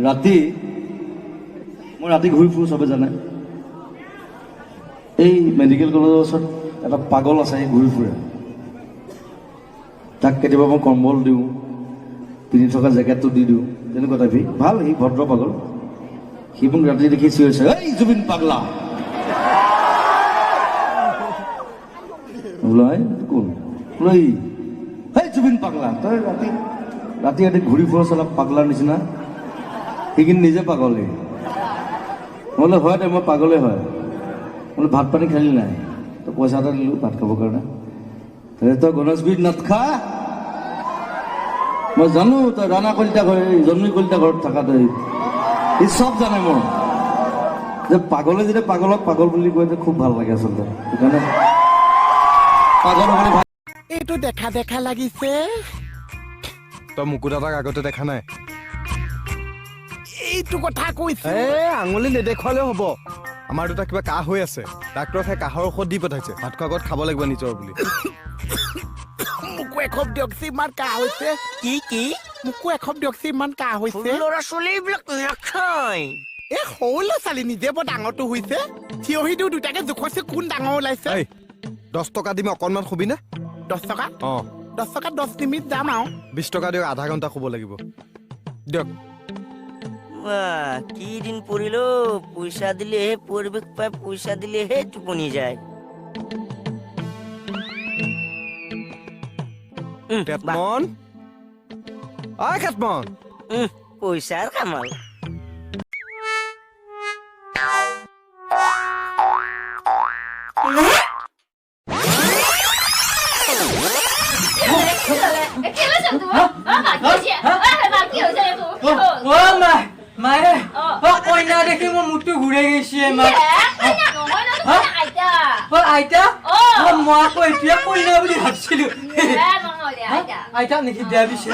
ৰাতি মই ৰাতি ঘূৰি ফুৰোঁ, চবে জানে। এই মেডিকেল কলেজৰ ওচৰত এটা পাগল আছে, সি ঘূৰি ফুৰে। তাক কেতিয়াবা মই কম্বল দিওঁ, পিন্ধি থকা জেকেটটো দি দিওঁ, তেনেকুৱা টাইপ। সি ভাল, সি ভদ্ৰ পাগল। সি মোক ৰাতি দেখি চিঞৰিছে, এই জুবিন পাগলা। বোলো, এই কোন? বোলো, এই জুবিন পাগলা, তই ৰাতি ৰাতি ৰাতি ঘূৰি ফুৰ চালা পাগলাৰ নিচিনা। সি কিন্তু নিজে পাগল। সি বোলে, হয় দে, মই পাগলেই হয়। বোলো, ভাত পানী খালি নাই? তো পইচা এটা দিলোঁ ভাত খাবৰ কাৰণে। তই গণেশগুৰিত নাথখা, মই জানো, তই ৰাণা কলিতা ঘৰ, জন্মী কলিতা ঘৰত থাকা তই। সি চব জানে মোৰ। যে পাগলে যেতিয়া পাগলক পাগল বুলি কয়, খুব ভাল লাগে আচলতে। সেইকাৰণে পাগল হ'বলৈ ভাল। এইটো দেখা দেখা লাগিছে। তই মুকুদাদাক আগতে দেখা নাই? এইটো কথা কৈছে। এ আঙুলি নেদেখুৱালেও হ'ব। আমাৰ দুটা কিবা কাহ হৈ আছে, ডাক্তৰক সেই কাহৰ ঔষধ দি পঠাইছে, ভাত খোৱাৰ আগত খাব লাগিব নিজৰ বুলি। মোকো এখপ দিয়কচোন, ইমান কাহ হৈছে। কি কি? মোকো এখপ দিয়কচোন, ইমান কাহ হৈছে। ল'ৰা ছোৱালী এইবিলাক নাখায়। এই সৰু ল'ৰা ছোৱালী, নিজে বৰ ডাঙৰটো হৈছে। থিয়হি দিওঁ, দুটাকে জোখছে, কোন ডাঙৰ ওলাইছে। এই 10 টকা দিম, অকণমান শুবিনে? 10 টকা? অঁ। 10 টকা 10 নিমিট যাম আৰু। 20 টকা দিয়ক, আধা ঘণ্টা শুব লাগিব দিয়ক। বাহ, কি দিন পৰিল অ', পইচা দিলেহে পৰিৱেশ পায়, পইচা দিলেহে টোপনি যায়। বাহ, কেতমন, ঐ কেতমন। পইচাৰ কামাল। মায়ে, অ কইনা দেখি মোৰ মূৰটো ঘূৰাই গৈছে মা। অ আইতা, অ মই আকৌ এতিয়া কইনা বুলি ভাবছিলো। আইতাক নেকি দিয়া পিছে।